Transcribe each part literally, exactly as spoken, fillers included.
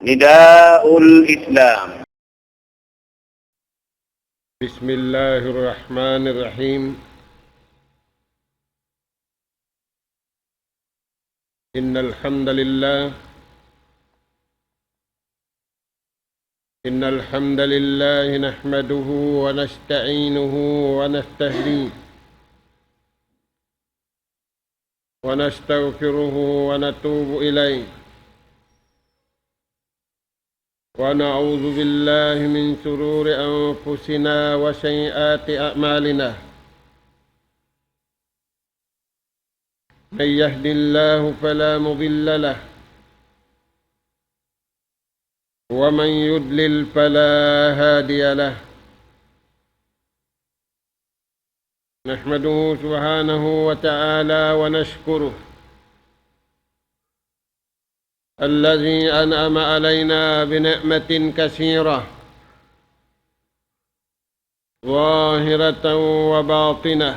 نداء الإسلام. بسم الله الرحمن الرحيم. إن الحمد لله، إن الحمد لله نحمده ونستعينه ونستهديه ونستغفره ونتوب إليه، ونعوذ بالله من شرور أنفسنا وسيئات أعمالنا. من يهد الله فلا مضل له، ومن يضلل فلا هادي له. نحمده سبحانه وتعالى ونشكره الذي أنعم علينا بنعمة كثيرة ظاهرة وباطنة،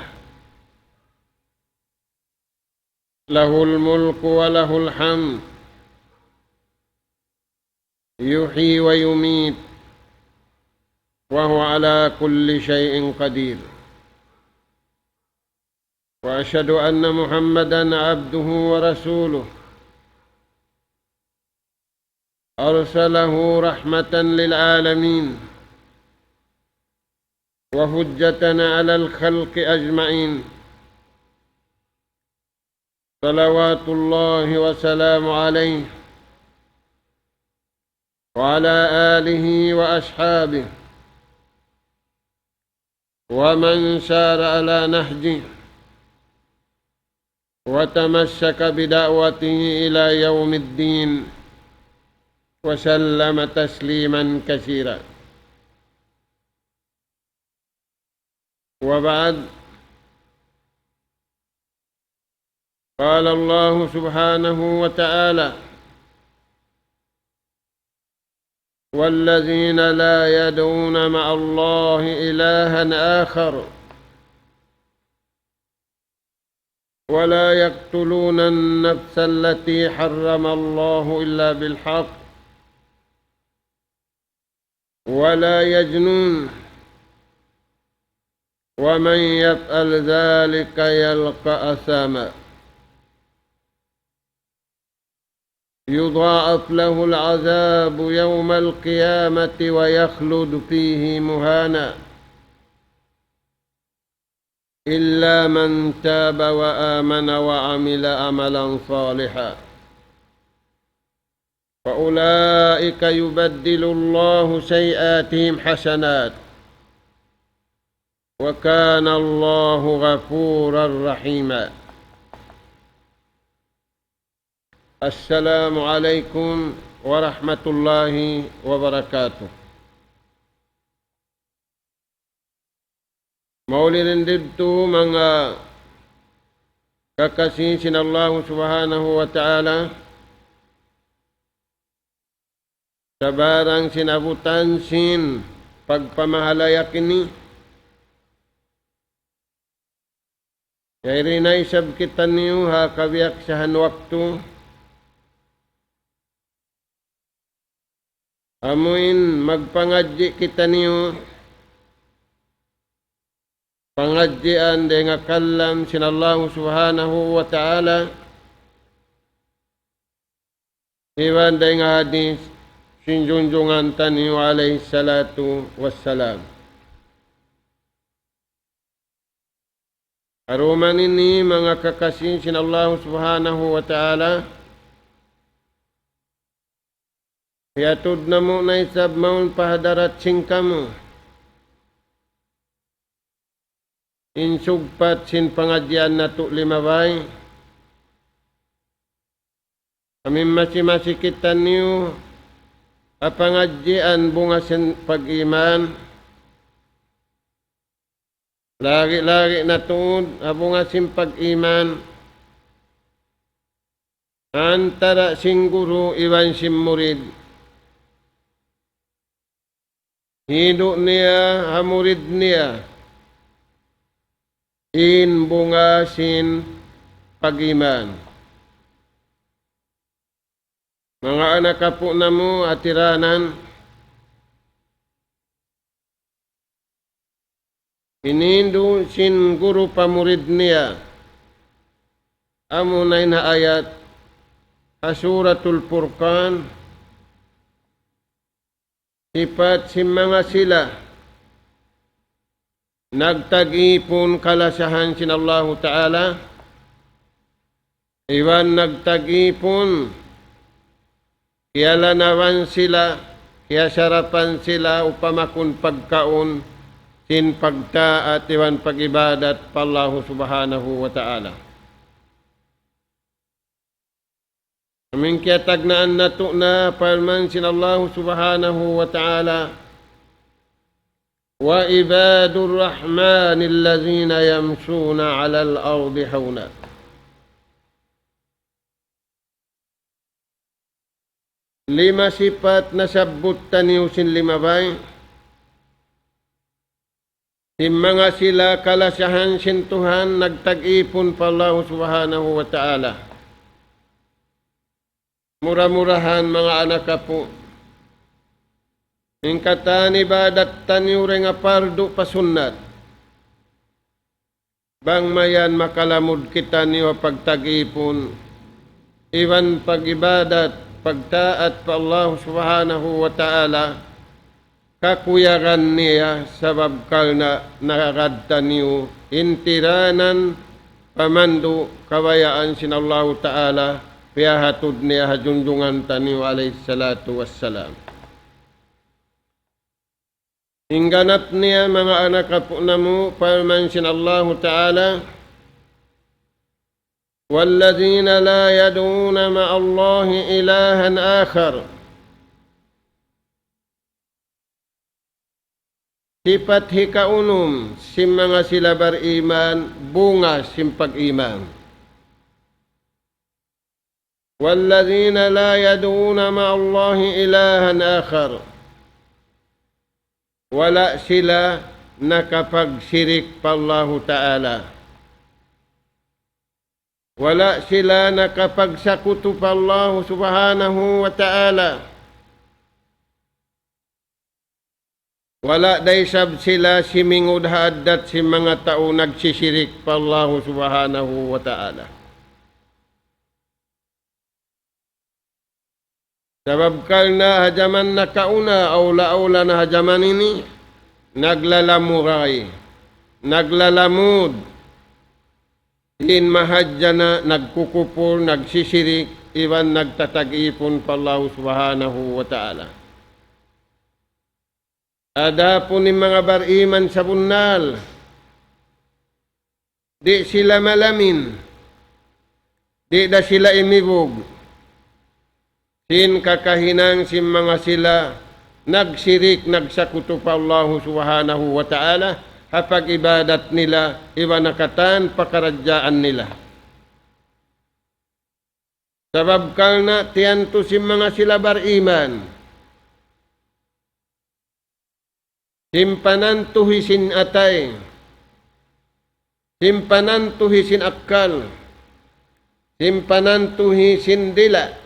له الملك وله الحمد، يحيي ويميت، وهو على كل شيء قدير. وأشهد أن محمدا عبده ورسوله، أرسله رحمة للعالمين وحجة على الخلق أجمعين، صلوات الله وسلامه عليه وعلى آله وأصحابه ومن سار على نهجه وتمسك بدعوته إلى يوم الدين، وسلم تسليما كثيرا. وبعد، قال الله سبحانه وتعالى: والذين لا يدعون مع الله إلها آخر ولا يقتلون النفس التي حرم الله إلا بالحق ولا يزنون، ومن يفعل ذلك يلق أثاما، يضاعف له العذاب يوم القيامة ويخلد فيه مهانا، إلا من تاب وآمن وعمل عملا صالحا فأولئك يبدل الله سيئاتهم حسنات وكان الله غفورا رحيما. السلام عليكم ورحمة الله وبركاته. Mauli' dayn didtu manga kakasi sin Allahu Subhanahu wa Ta'ala, sabarang sin abutan sin pagpamahalaya' ini, yari na isab kitaniyu ha kabiyaksahan waktu, amuin magpangadji' kitaniyu, pangadjian dayn ha kalam sin Allahu Subhanahu wa Ta'ala, iban dayn ha hadis sin junjungan taniyu alayhi salatu wassalam. Haruman ini manga kakasi sin Allahu Subhanahu wa Ta'ala, hiyatud namu' na isab mawn pa hadarat sin kamu in sugpat sin pangadjian natu' limabay. Amu in masi-masi kitaniyu ha pangadjian bunga sin pag-iman. Lagi'-lagi' na tuud ha bunga sin pag-iman. Antara' sin guru iban sin murid. Hidu' niya ha murid niya in bunga sin pag-iman. Manga anak apu' namu' ha tiranan, in hindu' sin guru pa murid niya, amuna in ha ayat ha Suratul Furqan, sipat sin manga sila nagtag-ipun kalasahan sin Allahu Ta'ala, iban nagtag-ipun kiyalanawan sila, kiyasarapan sila, upama kun pagkaun sin pagtaat iban pag-ibadat pa Allahu Subhanahu wa Ta'ala. Amu in kiyatagnaan natu' na parman sin Allahu Subhanahu wa Ta'ala, وعباد الرحمن الذين يمشون على الأرض هونا. Lima sipat nasabbut taniyu sin limabay. Sin manga sila kalasahan sin Tuhan nagtag-ipun pa Allahu Subhanahu wa Ta'ala. Mura-murahan manga anak apu', in katan ibadat taniyu dayn ha pardu' pa sunnat, bang mayan makalamud kitaniyu ha pagtag-ipun iban pag-ibadat, pagtaat pa Allahu Subhanahu wa Ta'ala, kakuyagan niya, sabab karna' naagad taniyu in tiranan pamandu' kabayaan sin Allahu Ta'ala, piyahatud niya ha junjungan taniyu alayhi salatu wassalam. In ganap niya manga anak apu' namu', parman sin Allahu Ta'ala, والذين لا يدعون مع الله إلها آخر. Sipat hikaunum sin manga sila bariman, bunga sin pag-iman. والذين لا يدعون مع الله إلها آخر. Wala' sila nakapagsirik pa Allahu Ta'ala. Wala' sila nakapagsakutu pa Allahu Subhanahu wa Ta'ala. Wala' da isab sila simingud ha addat sin manga tau nagsisirik pa Allahu Subhanahu wa Ta'ala. Sabab karna' ha jaman nakauna, awla-awla na ha jaman ini, naglalamuray, naglalamud in mahadjana', nagkukupur, nagsisirik, iban nagtatag-ipun pa Allahu Subhanahu wa Ta'ala. Adapun in manga bariman sabunnal, di' sila malamin, di' da sila imibug sin kakahinang sin manga sila nagsirik, nagsakutu pa Allahu Subhanahu wa Ta'ala, ha pag-ibadat nila, iban ha katan pakaradjaan nila. Sabab karna' tiyantu sin manga sila bariman, sin panantuhi sin atay, sin panantuhi sin akkal, sin panantuhi sin dila',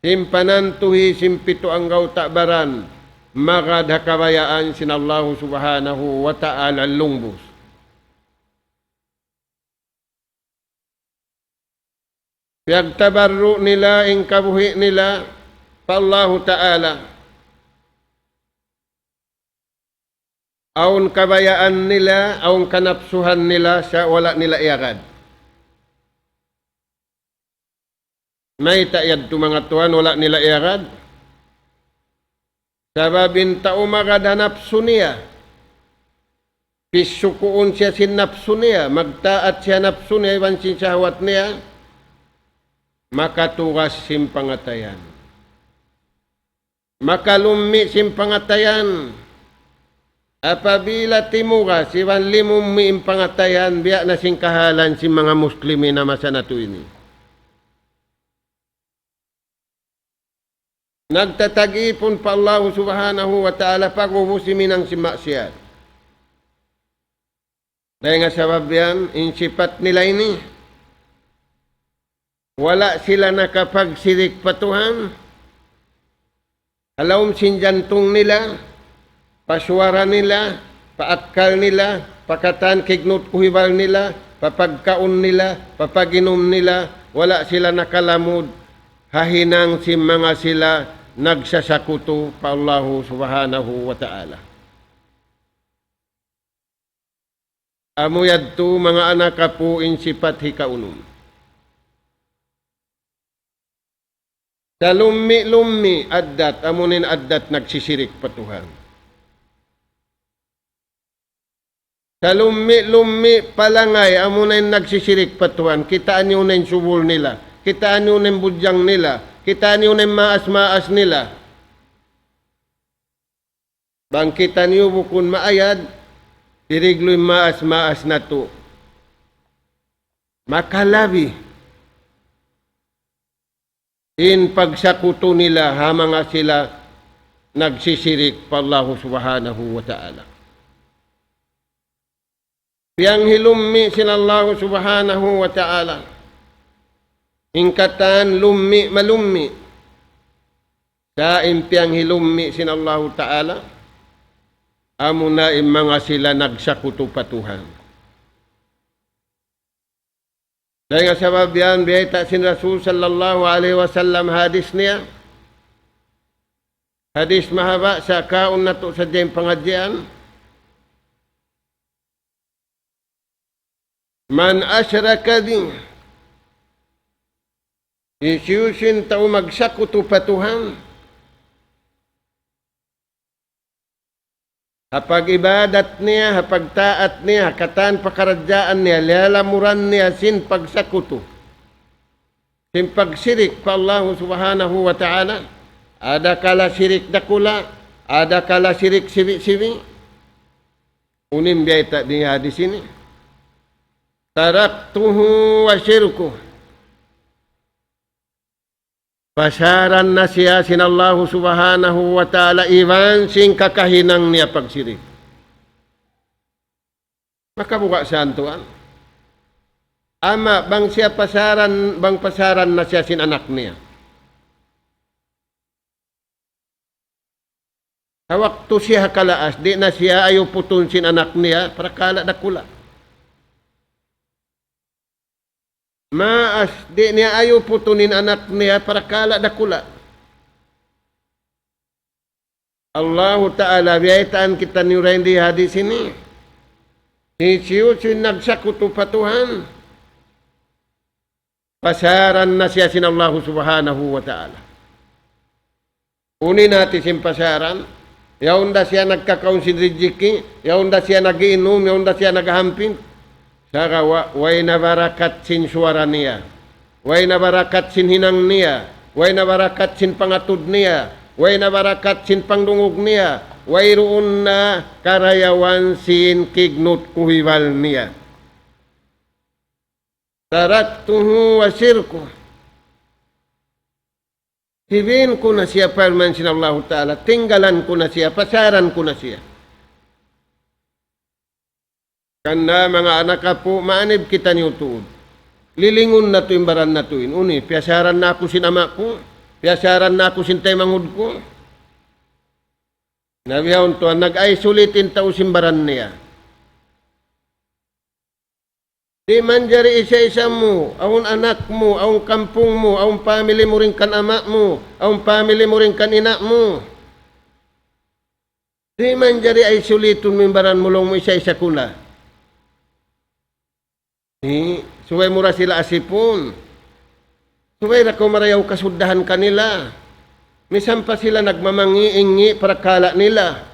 sin panantuhi sin pitu anggawta' baran, magad ha kabayaan sin Allahu Subhanahu wa Ta'ala lumbus. Piyagtabarru' nila in kabuhi' nila pa Allahu Ta'ala. Awn kabayaan nila, awn kanapsuhan nila, sa' wala' nila iyagad. Mayta' yadtu manga tuwan, wala' nila iyagad? Sabab in tau magad ha napsu niya, pisukuun siya sin napsu niya, magtaat siya napsu niya iban sin sahwat niya, makatugas sin pangatayan. Makalummi' sin pangatayan. Apabila timugas iban limummi' in pangatayan, biya' na sin kahalan sin manga Muslimin ha masa natu' ini. Nagtatag-ipun pa Allahu Subhanahu wa Ta'ala, pag'ubus himinang sin maksiyat. Dayn ha sabab yan, in sipat nila ini, Wala' sila nakapagsirik pa Tuhan. Ha lawm sin jantung nila, pa suwara nila, pa akkal nila, pa katan kignut kuhibal nila, pa pagkaun nila, pa pag-inum nila, wala' sila nakalamud ha hinang sin manga sila nagsasakutu pa Allahu Subhanahu wa Ta'ala. Amu yadtu manga anak apu' in sipat hikaunum. Salummi'-lummi' addat, amuna in addat nagsisirik pa Tuhan. Salummi'-lummi' palangay, amuna in nagsisirik pa Tuhan. Kitaa niyu na in subul nila. Kitaa niyu na in budjang nila. Kitaa niyu na in maas-maas nila. Bang kitaniyu bukun maayad, diriglu in maas-maas natu'. Makalabi in pagsakutu nila ha manga sila nagsisirik pa Allahu Subhanahu wa Ta'ala. Piyanghilummi' sin Allahu Subhanahu wa Ta'ala. In katan lummi' malummi'. Sa' in piyanghilummi' sin Allahu Ta'ala, amuna in manga sila nagsakutu pa Tuhan. Dayn ha sabab yan, biyayta' sin Rasul sallallahu alayhi wasallam hadis niya. Hadis mahaba', sa' kaun natu' sadja in pangadjian. من أشرك بي, hisiyu-siyu in tau magsakutu pa Tuhan, ha pag-ibadat niya, ha pagtaat niya, ha katan pakaradjaan niya, liyalamuran niya sin pagsakutu, sin pagsirik pa Allahu Subhanahu wa Ta'ala, adakala sirik dakula', adakala sirik sibi'-sibi'. Unu in biyayta' niya di sini? تركته وشركه. Pasaran na siya sin Allahu Subhanahu wa Ta'ala iban sin kakahinang niya pagsirik. Makabuga' siya tuwan. Ama', bang siya pasaran, bang pasaran na siya sin anak niya. Ha waktu siya ha kalaas, di' na siya ayuputun sin anak niya, parakala' dakula'. Maas, di' niya ayuputun in anak niya, parakala' dakula'. Allahu Ta'ala, biyaytaan kitaniyu dayn di hadis ini. Hisiyu-siyu in nagsakutu pa Tuhan, pasaran na siya sin Allahu Subhanahu wa Ta'ala. Unu in hati sin pasaran, yaun da siya nagkakaun sin rijiki, yaun da siya nag-iinum, yaun da siya naghampin. Sagawa', way na barakat sin suwara niya, way na barakat sin hinang niya, way na barakat sin pangatud niya, way na barakat sin pangdungug niya, wayruun na karayawan sin kignut kuhibal niya. تركته وشركه. Hibin ku na siya, parman sin Allahu Ta'ala, tinggalan ku na siya, pasaran ku na siya. Hangkan manga anak apu', maanib kitaniyu tuud. Lilingun natu' in baran natu' in. Unu, piyasaran na aku sin ama' ku, piyasaran na aku sin taymanghud ku. Na bihaun tuwan, nag-isolate in tau sin baran niya. Di' manjari isa-isa mu, awn anak mu, awn kampung mu, awn family mu dayn kan ama' mu, awn family mu dayn kan ina' mu. Di' manjari isolate-un mu in baran mu, laung mu isa-isa ku na. Eh, subay mu ra sila asipun. Subay da kaw marayaw kasuddahan kanila. Misan pa sila nagmamangi'-ingi' parakala' nila.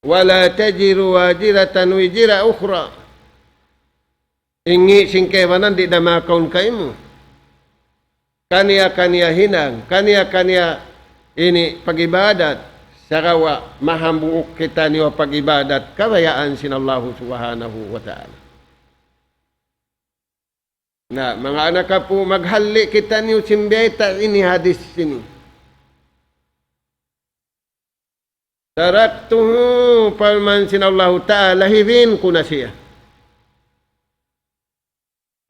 ولا تزر وازرة وزر أخرى. Ingi' sin kaibanan di' da makaun kaymu. Kaniya-kaniya hinang, kaniya-kaniya ini pag-ibadat, sagawa' mahambuuk kitaniyu pag-ibadat, kabayaan sin Allahu Subhanahu wa Ta'ala. Na, manga anak apu', maghalli' kitaniyu sin biyayta' ini hadis ini. تركته, parman sin Allahu Ta'ala, hibin ku na siya.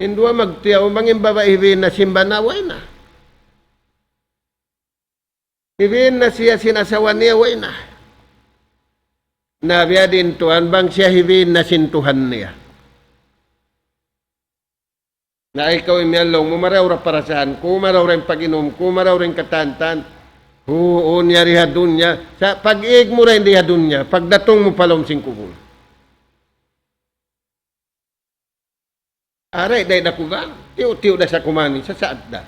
In duwa magtiyaun, bang in babai hibiin na sin bana, way na. Hibiin na siya sin asawa niya, way na. Na biya' diin tuwan, bang siya hibiin na sin Tuhan niya. Na ikaw imiyan laung mu, marayaw ra parasahan ku, marayaw ra in pag-inum ku, marayaw ra in katan-katan. Huun yari ha dunya. Sa' pag-ig mu ra in di ha dunya, pagdatung mu pa lawm sin kubul. Aray, day da ku ba? Tiyu'-tiyu' da sa kuman, sa saat da.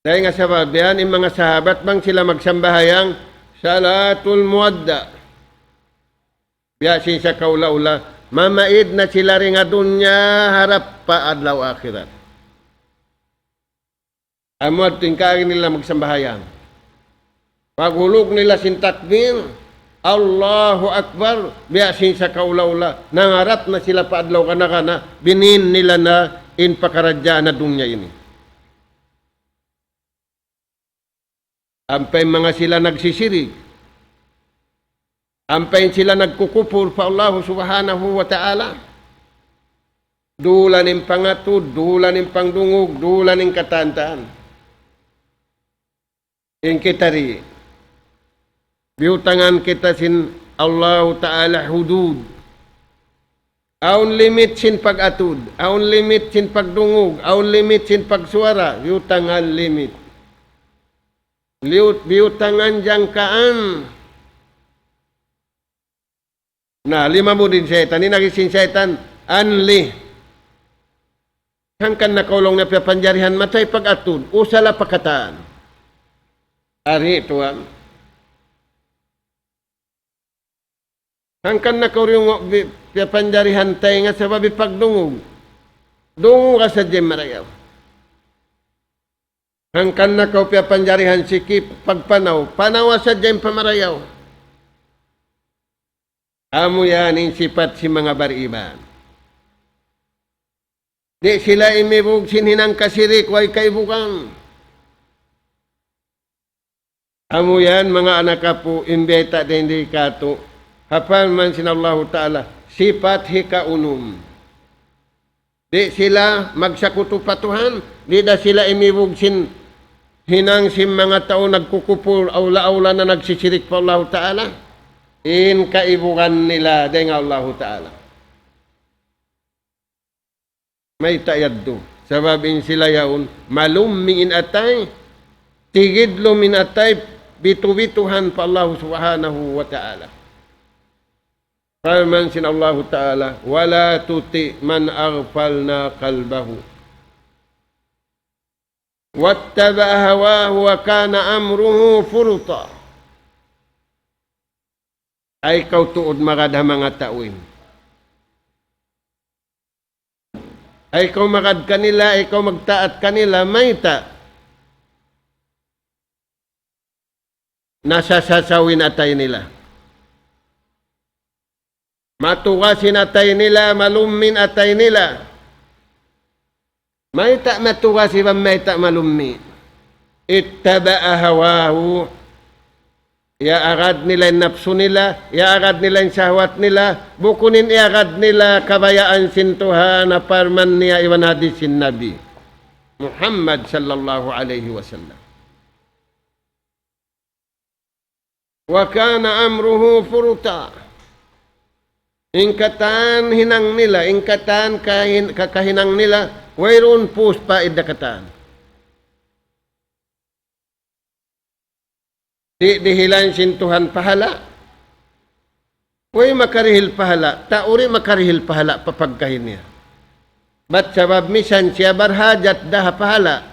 Dayn ha sabab yan, in manga sahabat bang sila magsambahayang, salatul muwadda'. Biya' sin sa kaula-ula, mamaid na sila dayn ha dunya harap pa adlaw akhirat. Amu yadtu in kaagi nila magsambahayang. Paghulug nila sin takbir, Allahu Akbar, biya' sin sa kaula-ula, nangarap na sila pa adlaw kana-kana, binin nila na in pakaradjaan ha dunya ini. Ampa in manga sila nagsisirik. Ampa in sila nagkukupur pa Allahu Subhanahu wa Ta'ala. Dulan in pangatud, dulan in pangdungug, dulan in katan-katan. In kita di, biyutangan kita sin Allahu Ta'ala hudud. Awn limit sin pag-atud, awn limit sin pagdungug, awn limit sin pagsuwara, biyutangan limit. Liut, biyutangan jangkaan. Na, limabud in saytan, in agi sin saytan, anlih. Hangkan na kaw laung niya piyapanjarihan, matay pag-atud, usala pa katan. Ari tuwan. Hangkan na kaw riyungu' bi-, piyapanjarihan taynga sabab pagdungug. Dunguga sadja in marayaw. Hangkan na kaw piyapanjarihan siki pagpanaw, panawa sadja in pamarayaw. Amu yan in sipat sin manga bariman. Di' sila imibug sin hinang kasirik, way kaibugan. Amu yan, manga anak apu', in bayta' dayn di katu', ha parman sin Allahu Ta'ala, sipat hikaunum. Di' sila magsakutu pa Tuhan, di' da sila imibug sin hinang sin manga tau nagkukupur, awla-awla na nagsisirik pa Allahu Ta'ala. In kaibugan nila dayn ha Allahu Ta'ala. Mayta' yadtu? Sabab in sila yaun, malummi' in atay, tigidlum in atay, bitu-bituhan pa Allahu Subhanahu wa Ta'ala. Parman sin Allahu Ta'ala, ولا تطع من أغفلنا قلبه واتبع هواه وكان أمره فرطا. Ayaw kaw tuud magad ha manga tau ini. Ayaw kaw magad kanila, ayaw kaw magtaat kanila, mayta'? Nasasasaw in atay nila. Matugas in atay nila, malummi' in atay nila. Mayta' matugas iban mayta' malummi'? اتبع هواه. Iyaagad nila in napsu nila, iyaagad nila in sahwat nila, bukun in iyagad nila kabayaan sin Tuhan, ha parman niya iban hadis sin Nabi Muhammad sallallahu alayhi wasallam. وكان أمره فرطا. In katan hinang nila, in katan kahin-, kakahinang nila, wayruun puus pa idda katan. Di' dihilan sin Tuhan pahala'. Way makarihil pahala', tau di' makarihil pahala' pa pagkahi niya. Bat sabab misan siya barhajat da ha pahala'.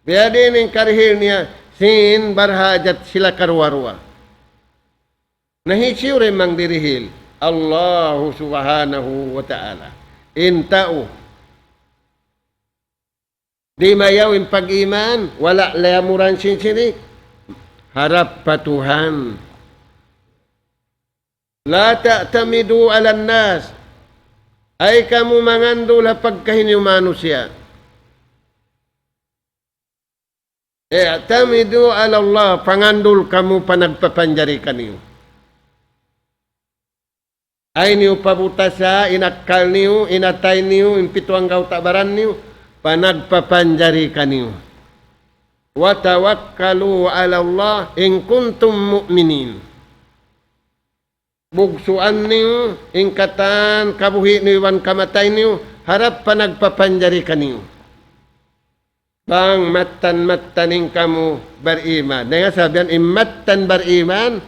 Biya' diin in karihil niya, sin barhajat sila karuwa-ruwa. Na hisiyu da in mangdirihil? Allahu Subhanahu wa Ta'ala. In tau dimayaw in pag-iman, wala' layamuran sin sirik. Harap pa Tuhan. لا تعتمدوا على الناس. Ayaw kamu mangandul ha pagkahi niyu manusiya'. اعتمدوا على الله. Pangandul kamu pa nagpapanjari kaniyu. Ayaw niyu pabutasa in akkal niyu, in atay niyu, in pitu anggawta' baran niyu, pa nagpapanjari kaniyu. وتوكلوا على الله إن كنتم مؤمنين. Bugsuan niyu in katan kabuhi' niyu iban kamatay niyu, harap pa nagpapanjari kaniyu. Bang mattan-mattan in kamu bariman. Dayn ha sabab yan, in mattan bariman,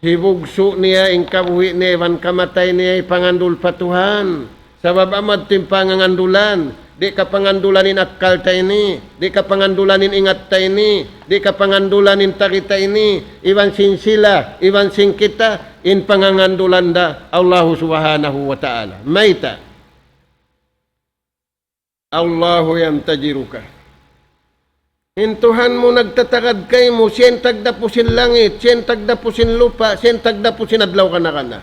hibugsu' niya in kabuhi' niya iban kamatay niya, hipangandul pa Tuhan. Sabab amu yadtu in pangangandulan, di' kapangandulan in akkal ta ini, di' kapangandulan in ingat ta ini, di' kapangandulan in tagi ta ini, iban sin sila, iban sin kita, in pangangandulan da Allahu Subhanahu wa Ta'ala. Mayta'? الله ينتظرك. In Tuhan mu nagtatagad kaymu, siya in tagdapu sin langit, siya in tagdapu sin lupa', siya in tagdapu sin adlaw kana-kana.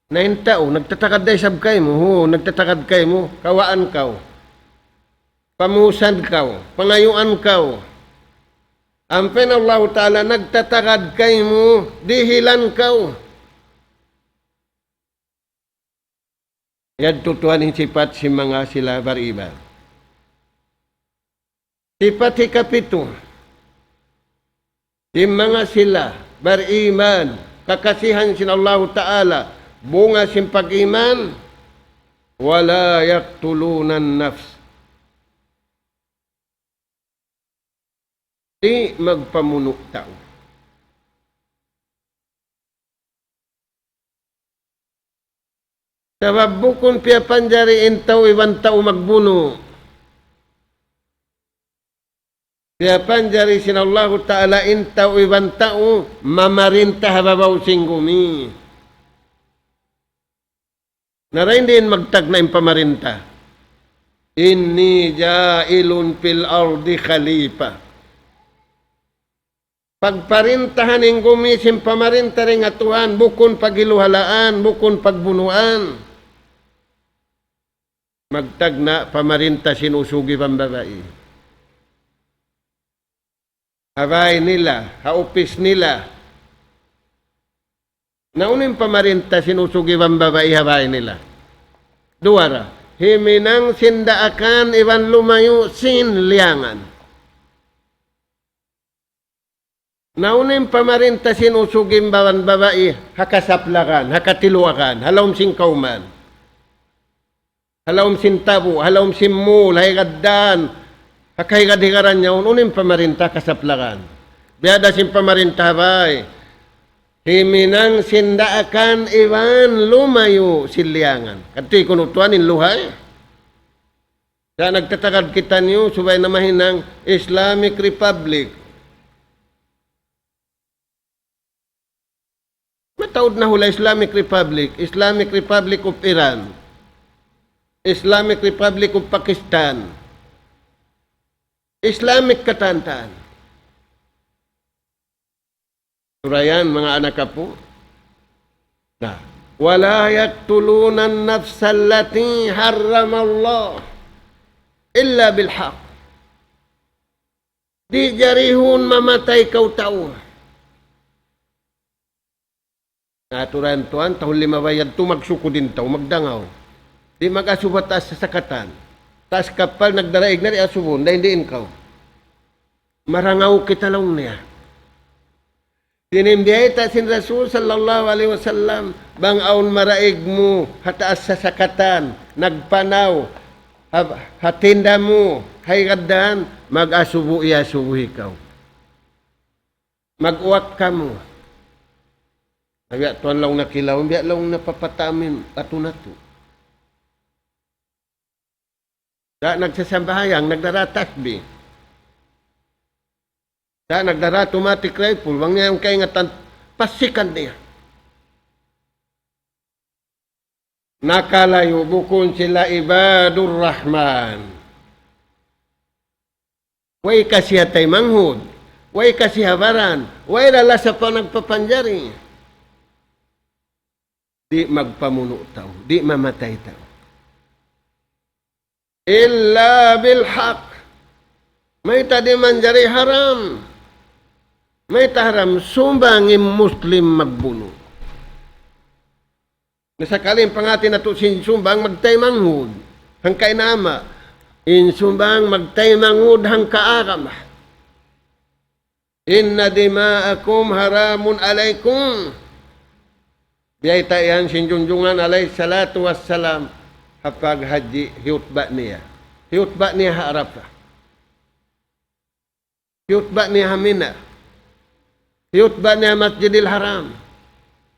Na in tau, nagtatagad da isab kaymu, hu, nagtatagad kaymu, kawaan kaw, pamusan kaw, pangayuan kaw. Ampa in Allahu Ta'ala nagtatagad kaymu, dihilan kaw. Yadtu tuwan in sipat sin manga sila bariman. Sipat hikapitu, sin manga sila bariman, kakasihan sin Allahu Ta'ala, bunga sin pag-iman, ولا يقتلون النفس. Di' magpamunu' tau. Sabab bukun piyapanjari in tau iban tau magbunu'. Piyapanjari sin Allahu Ta'ala in tau iban tau mamarinta ha babaw sin gumi. Na dayn diin magtagna' in pamarinta. إني جاعل في الأرض خليفة. Pagparintahan in gumi sin pamarinta dayn ha Tuhan, bukun paghiluhalaan, bukun pagbunuan. Magtagna' pamarinta sin usug iban babai. Ha bāy nila, ha upis nila. Na unu in pamarinta sin usug iban babai ha bāy nila? Duwa ra. Himinang sin daakan iban lumayu' sin liyangan. Na unu in pamarinta sin usug iban babai ha kasaplagan, ha katiluagan, ha lawm sin kawman, ha lawm sin tabu', ha lawm sin mul, ha higad dān, ha kahigad-higaran yaun, unu in pamarinta kasaplagan? Biya' da sin pamarinta ha bāy. Himinang sin daakan iban lumayu' sin liyangan. Katu' kunu' tuwan in luhay. Sa' nagtatagad kitaniyu, subay na mahinang Islamic Republic. Mataud na hula Islamic Republic, Islamic Republic of Iran, Islamic Republic of Pakistan, Islamic katan-katan. Sura yan, manga anak apu'. Na. ولا يقتلون النفس التي حرم الله إلا بالحق. Di' jarihun mamatay kaw tau. Na, aturan tuwan, tahun limabay yadtu magsukud in tau, magdangaw. Di' mag-asubu ha taas sasakatan. Taas kapal, nagdaraig na, di' asubun, dayn diin kaw. Marangaw kita laung niya. Sin biyayta' sin Rasul sallallahu alayhi wasallam, bang awn maraig mu ha taas sasakatan, nagpanaw, ha, ha tinda mu, ha higad dān, mag-asubu, iyasubu ikaw. Mag-uwak kamu. Biya' tuwan laung na kilaw, biya' laung na papatamin, atu natu'. Sa' nagsasambahayang, nagdara tasbih. Sa' nagdara automatic rifle, bang niya in kaingatan, pasikan niya. Nakalayu', bukun sila ibadur Rahman. Way kasi ha taymanghud, way kasi ha baran, way da lasa pa nagpapanjari. Di' magpamunu' tau, di' mamatay tau. إلا بالحق. Mayta' di' manjari haram? Mayta' haram? Sumbang in Muslim magbunu'. Na sakali in panghati natu' sin sumbang magtaymanghud hangka inama. In sumbang magtaymanghud hangka agama. إن دماءكم حرام عليكم. Biyayta' yan sin Junjungan alayhi salatu wassalam ha paghajji hiyutba niya. Hiyutba niya ha Arafah. Hiyutba niya ha Mina. Hiyutba niya ha Masjidil Haram.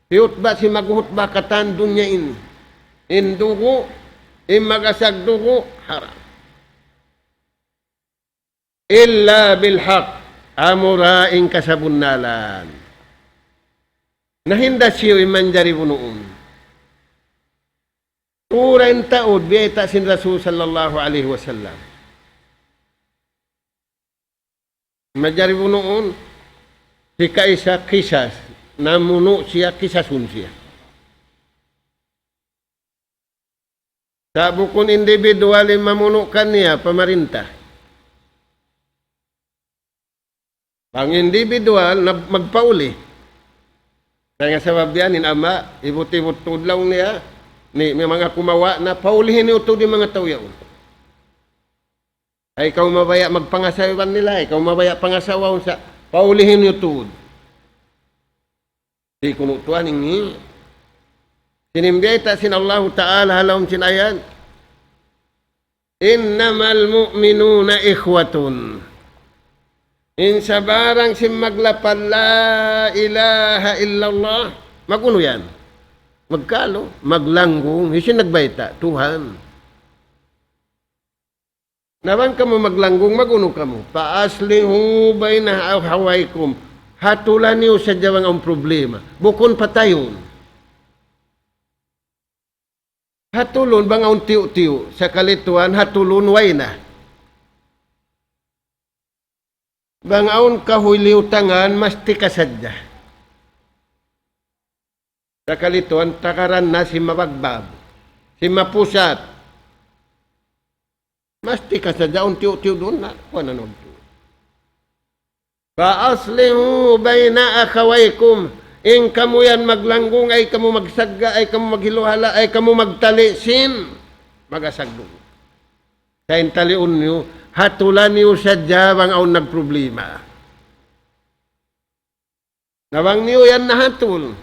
Hiyutba sin maghutba katan dunya ini. In dugu', in magasag dugu', haram. إلا بالحق. Amura in kasabunnalan. Na hinda siyu in manjari bunuun. Tura in taud biyayta' sin Rasul sallallahu alayhi wasallam. Manjari bunuun, hikaisa qisas, namunu' siya, qisasun siya. Sa' bukun individual in mamunu' kaniya, pamarinta. Bang individual, na magpauli. Dayn ha sabab yan, in ama', ibut-ibut tuud laung niya, ni, may manga kumawa' na, paulihi niyu tuud in manga tau yaun. Ay kaw mabaya' magpangasawa iban nila, ay kaw mabaya' pangasawahun sa', paulihi niyu tuud. Di' kunu' tuwan ini. Sin biyayta' sin Allahu Ta'ala ha lawm sin ayat, إنما المؤمنون إخوة. In sabarang sin maglapal لا إله إلا الله, mag-unu yan? Magkalu, maglanggung, hisiyu in nagbayta'? Tuhan. Na bang kamu maglanggung, mag-unu kamu? فأصلحوا بين أخويكم. Hatula niyu sadja bang awn problema. Bukun patayun. Hatulun bang awn tiyu'-tiyu'. Sakali tuwan, hatulun way na. Bang awn kahuy liyutangan, mastika sadja. Sakali tuwan, takaran na sin mabagbag, sin mapusat. Mastika sadja, awn tiyu'-tiyu' duun na, kuwan na nagtu. فأصلحوا بين أخويكم. In kamu yan maglanggung, ay kamu magsagga', ay kamu maghiluhala', ay kamu magtali' sin magasag dugu'. Sa' in taliun niyu, hatula niyu sadja bang awn nagproblema. Na bang niyu yan nahatul,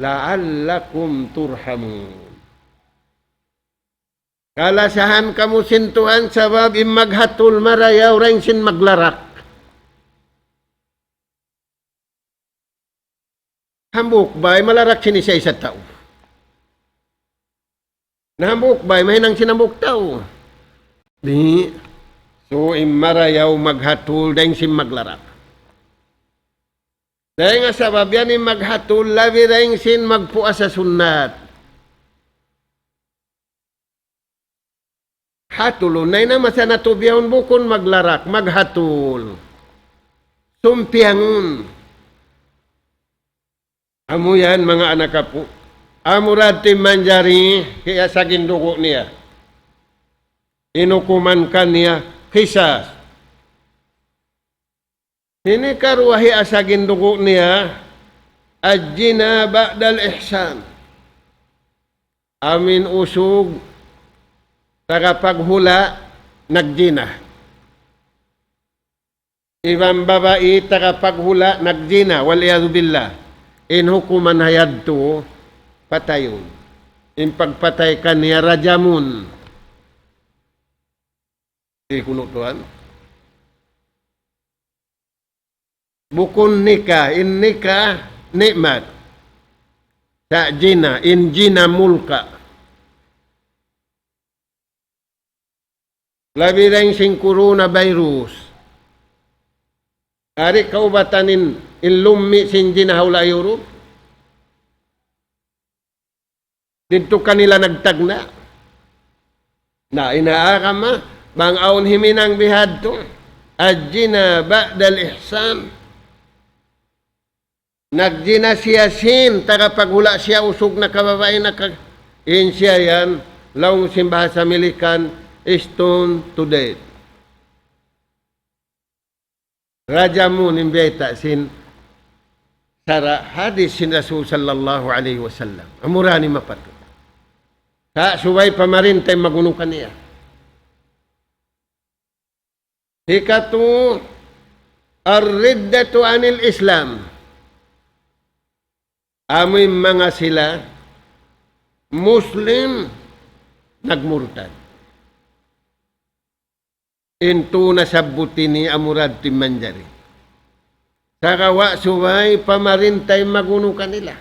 لعلكم ترحمون. Kalasahan kamu sin Tuhan sabab in maghatul marayaw dayn sin maglarak. Hambuuk bay malarak sin isa-isa tau. Na hambuuk bay mahinang sin hambuuk tau. Di'. So, in marayaw maghatul dayn sin maglarak. Dayn ha sabab yan in maghatul labi dayn sin magpuasa sunnat. Hatulun, na in masa natu' bihaun bukun maglarak, maghatul. Sumpiyangun. Amu yan, manga anak apu'. Amura in manjari, kiyasag in dugu' niya. In hukuman kaniya, qisas. Ini karuwa hiyasag in dugu' niya, الزنا بعد الإحسان. Amu in usug, tagapaghula', nagjina. Iban babai, tagapaghula', nagjina, والعياذ بالله. In hukuman ha yadtu, patayun. In pagpatay kaniya rajamun. Di' kunu' tuwan. Bukun nikah, in nikah nikmat. Sa' jina, in jina mulka'. Labi dayn sin coronavirus. Ari kaubatan in, in lummi' sin jina ha hula' Europe. Didtu kanila nagtagna'. Na, in ha agama, bang awn himinang bihadtu, الزنا بعد الإحسان. Nagjina siya sin, tagapaghula' siya usug na ka babai na ka, in siya yan, laung sin bahasa Milikan, stoned to death. Rajamun in bayta' sin Sara' hadis sin Rasul sallallahu alayhi wasallam. Amura ini mapatut. Sa' subay pamarintah in magunu kaniya. Hikatu, الردة عن الإسلام. Amu in manga sila Muslim nagmurtad. In tū nasabbut ini amura tuud in manjari. Sagawa' subay pamarintah in magunu kanila.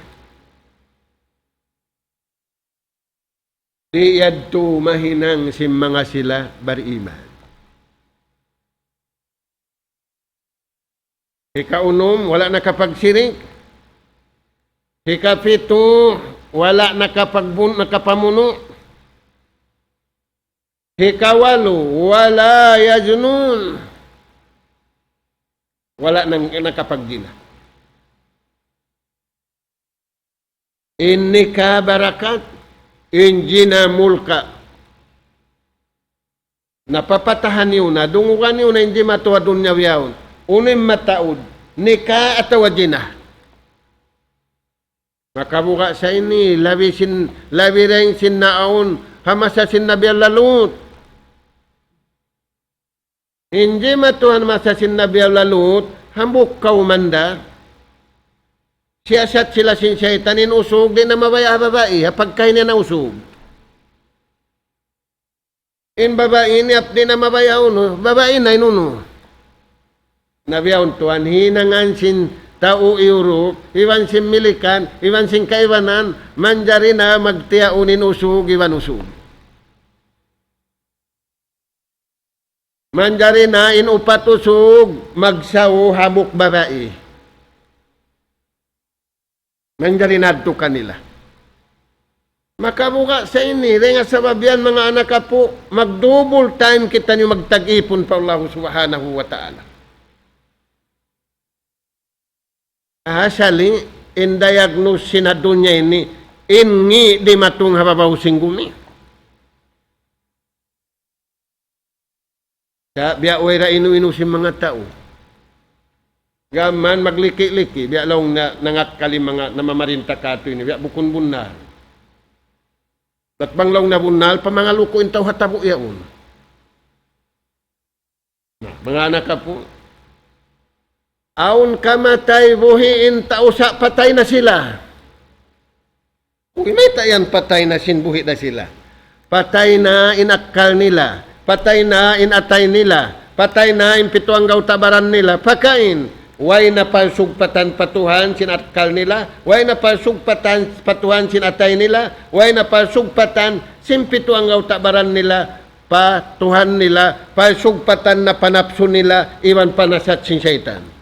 Di' yadtu mahinang sin manga sila bariman. Hikaunum, wala' nakapagsirik. Hikapitu, wala' nakapagbun-, nakapamunu'. Hikawalu, ولا يزنون. Wala' nang-, nakapagjina. In nikah barakat, in jina mulka'. Na papatahan niyu na, dungugan niyu na in jimatu ha dunya bihaun. Unu in mataud, nikah atawa jina? Makabuga' sa ini, labi sin, labi dayn sin naawn, ha masa sin Nabi Allah Lut. In jimatu ha masa sin Nabi Allah Lut, hambuuk kawman da. Siyasat sila sin saytan, in usug, di' na mabaya' ha babai, ha pagkahi niya na usug. In babai ini, ap-, di' na mabaya' unu, babai na in unu. Na bihaun tuwan, hinangan sin tau Europe, iban sin Milikan, iban sin kaibanan, manjari na magtiyaun in usug, iban usug. Manjari na in upat usug magsaw hambuuk babai. Manjari na yadtu kanila. Makabuga' sa ini, dayn ha sabab yan, manga anak apu', mag-double time kitaniyu magtag-ipun pa Allah Subhanahu wa Ta'ala. Asali, in diagnose sin ha dunya ini, in ngi' dimatung ha babaw sin gumi. Sa' biya' way ra inu-inu sin manga tau. Gam mayan magliki-liki, biya' laung na nangakkal in manga namamarinta katu' ini, biya' bukun bunnal. Bat bang laung na bunnal, pamangaluku' in tau ha tabu' yaun. Na, manga anak apu'. Awn kamatay buhi' in tau sa' patay na sila. Uy, mayta' yan patay na sin buhi' da sila? Patay na in akkal nila. Patay na in atay nila. Patay na in pitu anggawta' baran nila. Pakain, way na pagsugpatan pa Tuhan sin akkal nila. Way na pagsugpatan pa Tuhan sin atay nila. Way na pagsugpatan sin pitu anggawta' baran nila. Pa Tuhan nila, pagsugpatan na pa napsu nila, iban pa nasat sin saytan.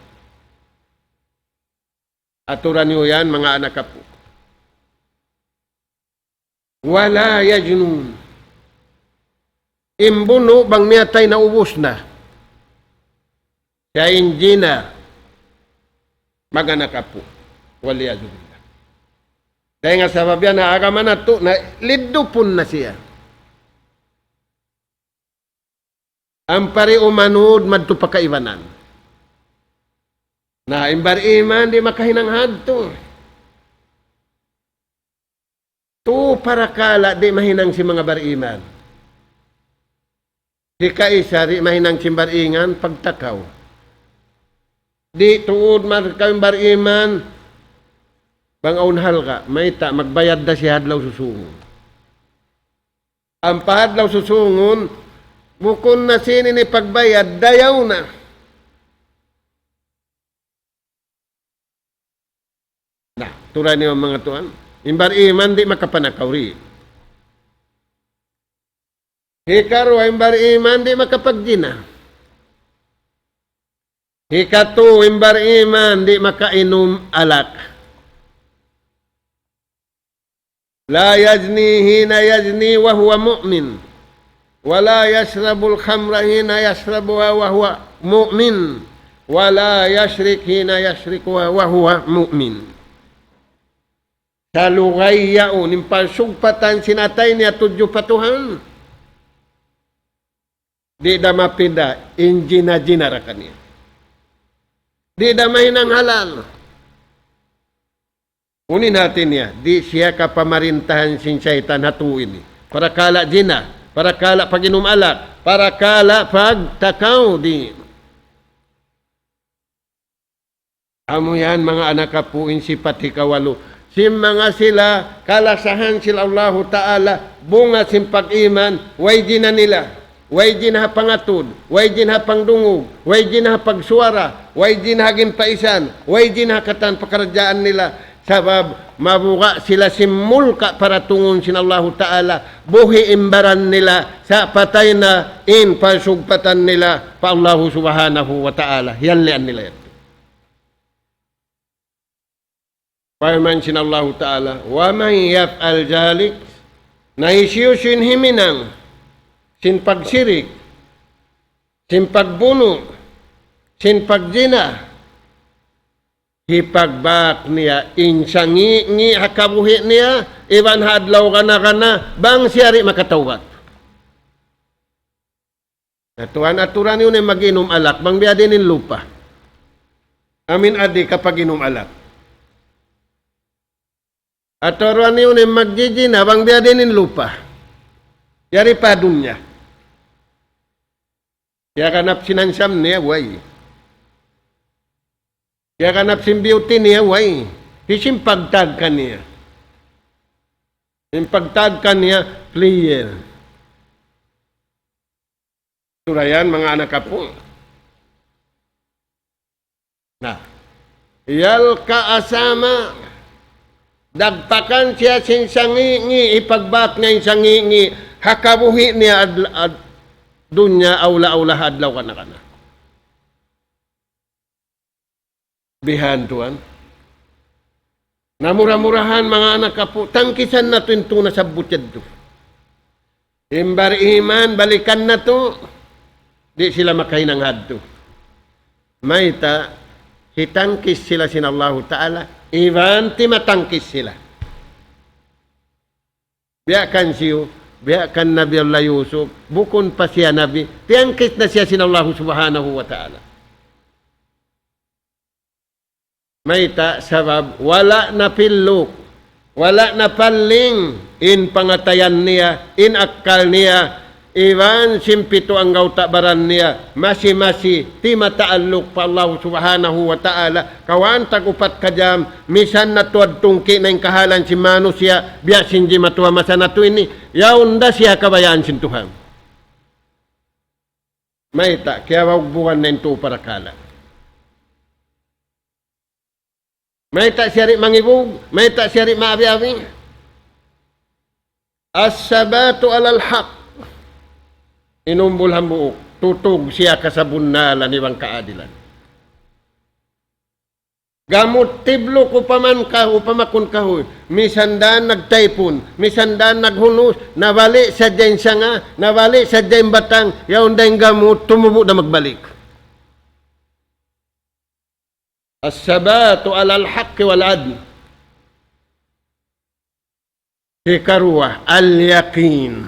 Aturan niyu yan, manga anak apu'. ولا يزنون. In bunu' bang miyatay na ubus na. Siya in jina, manga anak apu'. والعياذ بالله. Dayn ha sabab yan, ha agama natu', na liddupun na siya. Ampa di' umanud madtu pa kaibanan. Na, in bariman di' makahinang hadtu. Tū parakala' di' mahinang sin manga bariman. Hikaisa di' mahinang sin bariman, pagtakaw. Di' tuud makaw in bariman, bang awn halga', mayta', magbayad da siya ha adlaw susungun. Ampa ha adlaw susungun, bukun na sin ini pagbayad, dayaw na. Na, turan niyu manga tuwan. In bariman di' makapanakaw ri. Hikaruwa, in bariman di' makapagjina. Hikatū, in bariman di' makainum alak. لا يزني حين يزني وهو مؤمن، ولا يشرب الخمر حين يشربها وهو مؤمن، ولا يسرق حين يسرقها وهو مؤمن. Salugay yaun in pagsugpatan sin atay niya tudju pa Tuhan. Di' da mapinda in jina-jina ra kaniya. Di' da mahinang halal. Unu in hati niya, di' siya kapamarintahan sin saytan ha tuu ini. Parakala' zina, parakala' pag-inum alak, parakala' pagtakaw, di'. Amu yan, manga anak apu', in sipat hikawalu. Sin manga sila, kalasahan sin Allahu Ta'ala, bunga sin pag-iman, way zina nila. Way zina ha pangatud, way zina ha pangdungug, way zina ha pagsuwara, way zina ha gimpaisan, way zina ha katan pakaradjaan nila. Sabab mabuga' sila sin mulka' paratungun sin Allahu Ta'ala, buhi' in baran nila, sa' patay na in pasugpatan nila pa Allahu Subhanahu wa Ta'ala. Hiyallian nila yadtu. Parman sin Allahu Ta'ala, ومن يفعل ذلك, na hisiyu-siyu in himinang sin pagsirik, sin pagbunu', sin pagzina, hipagbak niya in sangi'-ngi' ha kabuhi' niya, iban ha adlaw kana-kana, bang siya di' makatawbat. Na tuwan, aturan niyu na in mag-inum alak, bang biya' diin in lupa. Amin adi kapag-inum alak. Aturan niyu na in magjijina, bang biya' diin in lupa. Yari pa dunya. Kiyaganap sin handsome niya, way. Kiyaganap sin beauty niya, way. Hisiyu in pagtag kaniya? In pagtag kaniya, player. Surayan, manga anak apu'. Na. يلقى أثاما. Dagpakan siya sin sangi'-ngi', hipagbak niya in sangi'-ngi', ha kabuhi' niya ad-, ad-, dunya awla-awla ha adlaw kana-kana. Bihan tuwan. Na mura-murahan manga anak apu', tangkisan natu' in tū nasabbut yadtu. In bar-iman, balikan natu', di' sila makahinang hadtu. Mayta', hitangkis sila sin Allahu Ta'ala, iban timatangkis sila. Biya' kan siyu, biya' kan Nabi Allah Yusuf, bukun pa siya nabi, tiyangkis na siya sin Allahu Subhanahu wa Ta'ala. Mayta', sabab wala' napilluk, wala' napalling in pangatayan niya, in akkal niya, iban sin pitu anggawta' baran niya, masi-masi, timataalluk pa Allahu Subhanahu wa Ta'ala, kawhaan tag upat ka jam, misan na tuwad tungki' na in kahalan sin manusiya', biya' sin jimatu ha masa natu' ini, yaun da siya kabayaan sin Tuhan. Mayta', kiyawagbugan na in tū parakala'. Mayta' siya di' mangibug, mayta' siya di' maabi-abi. الثبات على الحق. Inumbul hambuuk, tutug siya kasabunnalan iban kaadilan. Gamut tibluk upaman kahu-, upamakun kahuy. Misan da nagtaypun, misan da naghunus, nabali' sadja in sanga, nabali' sadja in batang, yaun da in gamut, tumubu' da magbalik. الثبات على الحق والعدل. Hikaruwa, al-yaqin.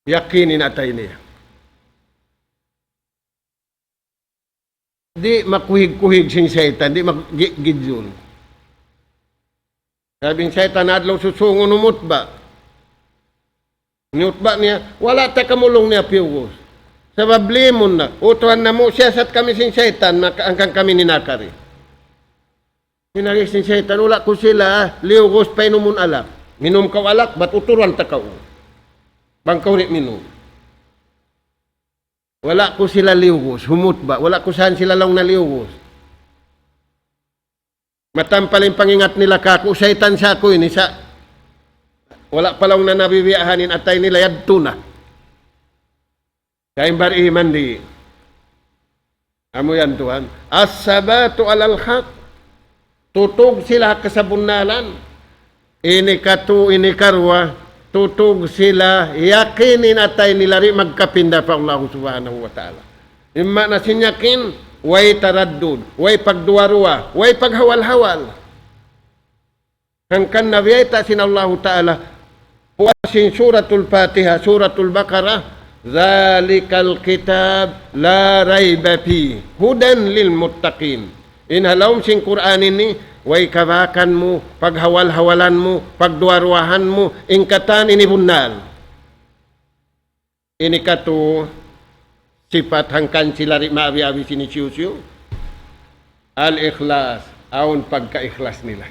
Yakin in atay niya. Di' makuhig-kuhig sin saytan, di' mak-, gi-, gidjun. Sabi sin saytan, adlaw susungun umutba'. Niyutba' niya, wala' ta kamulung niya piyugus. Sabab limun na, utuhan namu', siyasat kami sin saytan, maka-, hangkan kami ninakari. Hinagis sin saytan, wala' ku sila liyugus pa inumun alak. Minum kaw alak, bat uturan ta kaw. Bang kaw di' minum. Wala' ku sila liyugus, humutba', wala' ku saan sila laung na liyugus. Matampal in pangingat nila kaku', saytan sa aku ini sa'. Wala' pa laung na nabibiyahan in atay nila yadtu na. Sa' in bar-iman di'. Amu yan tuwan. الثبات على الحق. Tutug sila ha kasabunnalan. Ini katu, ini karuwa, tutug sila, yakin in atay nila di' magkapinda pa Allahu Subhanahu wa Ta'ala. In maana sin yakin, way taraddud, way pagduwa-ruwa, way paghawal-hawal. Hangkan na biyayta' sin Allahu Ta'ala, puas sin Suratul Fatiha, Suratul Baqarah, ذلك الكتاب لا ريب فيه هدى للمتقين. In ha lawm sin Qur'an ini, way kabakan mu, paghawal-hawalan mu, pagduwa-ruwahan mu, in katan ini bunnal. Ini katu sipat hangkan sila di' maabi-abi sin hisiyu-siyu. Al-ikhlas, awn pagka-ikhlas nila.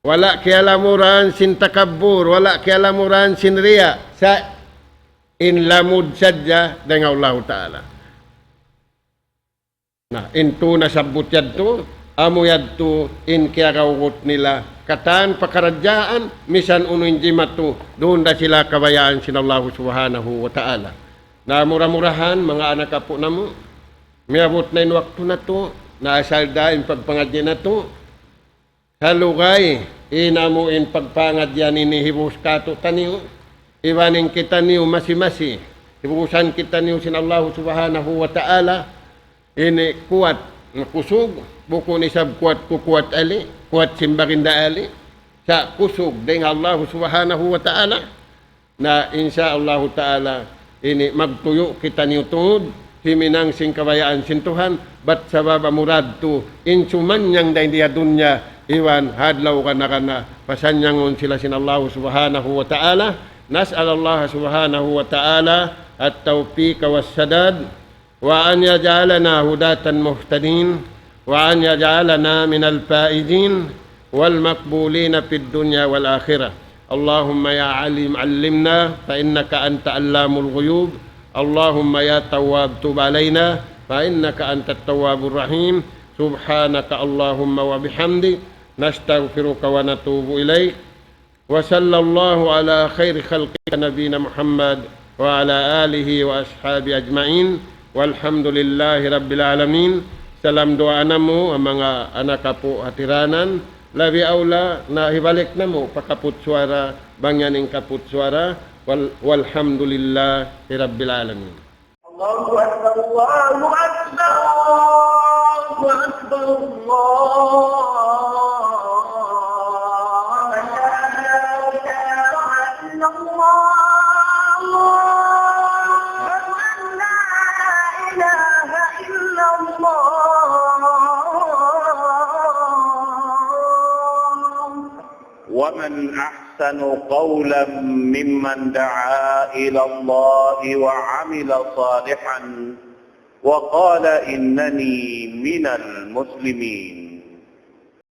Wala' kiyalamuran sin takabbur, wala' kiyalamuran sin riya'. Sa' in lamud sadja dayn ha Allahu Ta'ala. Na, in tū nasabbut yadtu, amu yadtu in kiyagawgut nila katan pakaradjaan, misan unu in jimatu, duun da sila kabayaan sin Allahu Subhanahu wa Ta'ala. Na, mura-murahan, manga anak apu' namu', miyabut na in waktu natu', na asal da in pagpangadji' natu', salugay, in amu in pagpangadjian ini hibus kātu'niyu, iban in kitaniyu masi-masi, hibusan kitaniyu sin Allahu Subhanahu wa Ta'ala, ini kuwat na kusug, bukun isab kuwat ku kuwat ali, kuwat sin baginda ali, sa' kusug dayn ha Allahu Subhanahu wa Ta'ala. Na, insya Allahu Ta'ala, ini magtuyu' kitaniyu tuud, himinang sin kabayaan sin Tuhan, bat sabab amura yadtu, in sumanyang dayn di ha dunya, iban ha adlaw gana-gana, pasanyangun sila sin Allahu Subhanahu wa Ta'ala. نسأل الله سبحانه وتعالى التوفيق والسداد، وأن يجعلنا هداة مهتدين، وأن يجعلنا من الفائزين والمقبولين في الدنيا والآخرة. اللهم يا عليم علمنا، فإنك أنت علام الغيوب. اللهم يا تواب تب علينا، فإنك أنت التواب الرحيم. سبحانك اللهم وبحمدك، نستغفرك ونتوب إليك. وصلى الله على خير خلقك نبينا محمد وعلى آله وأصحابه أجمعين. والحمد لله رب العالمين. Salam duwaa namu', manga anak apu' hatiranan. Labi awla, na hibalik namu' pa kaput suwara, bang yan in kaput suwara. Wal-, والحمد لله رب العالمين. الله أكبر، الله أكبر، الله أكبر، الله أكبر. أشهد أن لا إله إلا الله. أشهد أن لا إله إلا الله. ومن أحسن قولا ممن دعا إلى الله وعمل صالحا وقال إنني من المسلمين.